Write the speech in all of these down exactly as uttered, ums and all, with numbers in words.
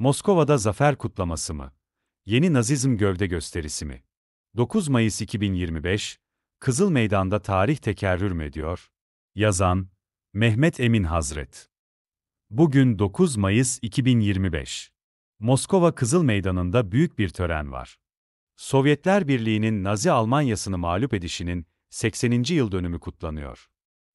Moskova'da zafer kutlaması mı? Yeni nazizm gövde gösterisi mi? Dokuz Mayıs iki bin yirmi beş, Kızıl Meydan'da tarih tekerrür mü ediyor? Yazan, Mehmet Emin Hazret. Bugün dokuz Mayıs iki bin yirmi beş. Moskova Kızıl Meydanı'nda büyük bir tören var. Sovyetler Birliği'nin Nazi Almanya'sını mağlup edişinin sekseninci yıl dönümü kutlanıyor.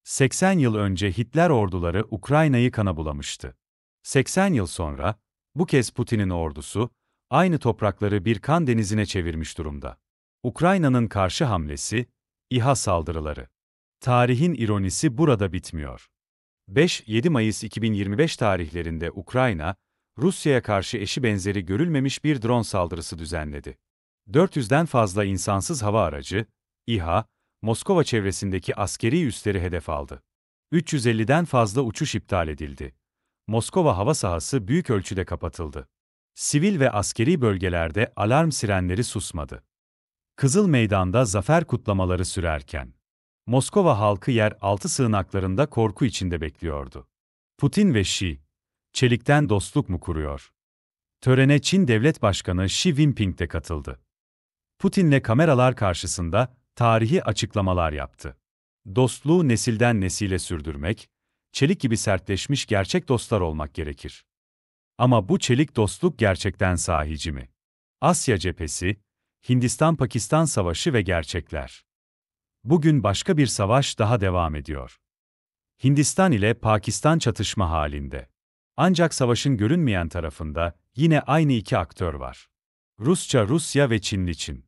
Seksen yıl önce Hitler orduları Ukrayna'yı kana bulamıştı. Seksen yıl sonra, bu kez Putin'in ordusu aynı toprakları bir kan denizine çevirmiş durumda. Ukrayna'nın karşı hamlesi, İHA saldırıları. Tarihin ironisi burada bitmiyor. Beş yedi Mayıs iki bin yirmi beş tarihlerinde Ukrayna, Rusya'ya karşı eşi benzeri görülmemiş bir drone saldırısı düzenledi. Dört yüzden fazla insansız hava aracı, İHA, Moskova çevresindeki askeri üsleri hedef aldı. Üç yüz elliden fazla uçuş iptal edildi. Moskova hava sahası büyük ölçüde kapatıldı. Sivil ve askeri bölgelerde alarm sirenleri susmadı. Kızıl Meydan'da zafer kutlamaları sürerken, Moskova halkı yeraltı sığınaklarında korku içinde bekliyordu. Putin ve Xi, çelikten dostluk mu kuruyor? Törene Çin Devlet Başkanı Xi Jinping de katıldı. Putin'le kameralar karşısında tarihi açıklamalar yaptı. Dostluğu nesilden nesile sürdürmek, çelik gibi sertleşmiş gerçek dostlar olmak gerekir. Ama bu çelik dostluk gerçekten sahici mi? Asya cephesi, Hindistan-Pakistan savaşı ve gerçekler. Bugün başka bir savaş daha devam ediyor. Hindistan ile Pakistan çatışma halinde. Ancak savaşın görünmeyen tarafında yine aynı iki aktör var. Rusça Rusya ve Çinli Çin.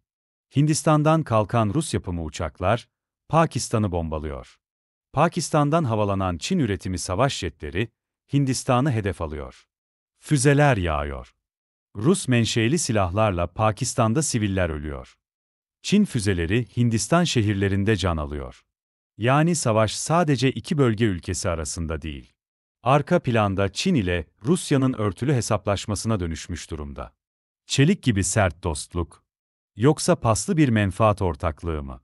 Hindistan'dan kalkan Rus yapımı uçaklar Pakistan'ı bombalıyor. Pakistan'dan havalanan Çin üretimi savaş jetleri Hindistan'ı hedef alıyor. Füzeler yağıyor. Rus menşeli silahlarla Pakistan'da siviller ölüyor. Çin füzeleri Hindistan şehirlerinde can alıyor. Yani savaş sadece iki bölge ülkesi arasında değil. Arka planda Çin ile Rusya'nın örtülü hesaplaşmasına dönüşmüş durumda. Çelik gibi sert dostluk. Yoksa paslı bir menfaat ortaklığı mı?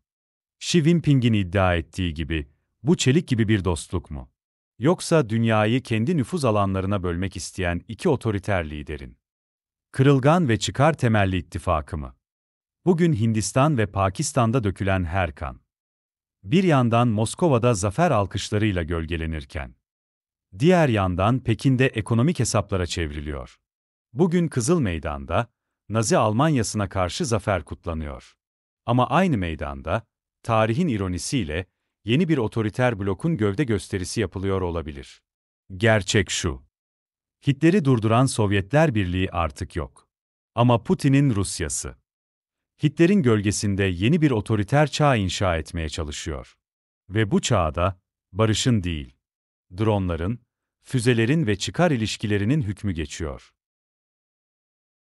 Xi Jinping'in iddia ettiği gibi, bu çelik gibi bir dostluk mu? Yoksa dünyayı kendi nüfuz alanlarına bölmek isteyen iki otoriter liderin kırılgan ve çıkar temelli ittifakı mı? Bugün Hindistan ve Pakistan'da dökülen her kan, bir yandan Moskova'da zafer alkışlarıyla gölgelenirken, diğer yandan Pekin'de ekonomik hesaplara çevriliyor. Bugün Kızıl Meydan'da Nazi Almanya'sına karşı zafer kutlanıyor. Ama aynı meydanda, tarihin ironisiyle, yeni bir otoriter blokun gövde gösterisi yapılıyor olabilir. Gerçek şu. Hitler'i durduran Sovyetler Birliği artık yok. Ama Putin'in Rusyası Hitler'in gölgesinde yeni bir otoriter çağ inşa etmeye çalışıyor. Ve bu çağda barışın değil, dronların, füzelerin ve çıkar ilişkilerinin hükmü geçiyor.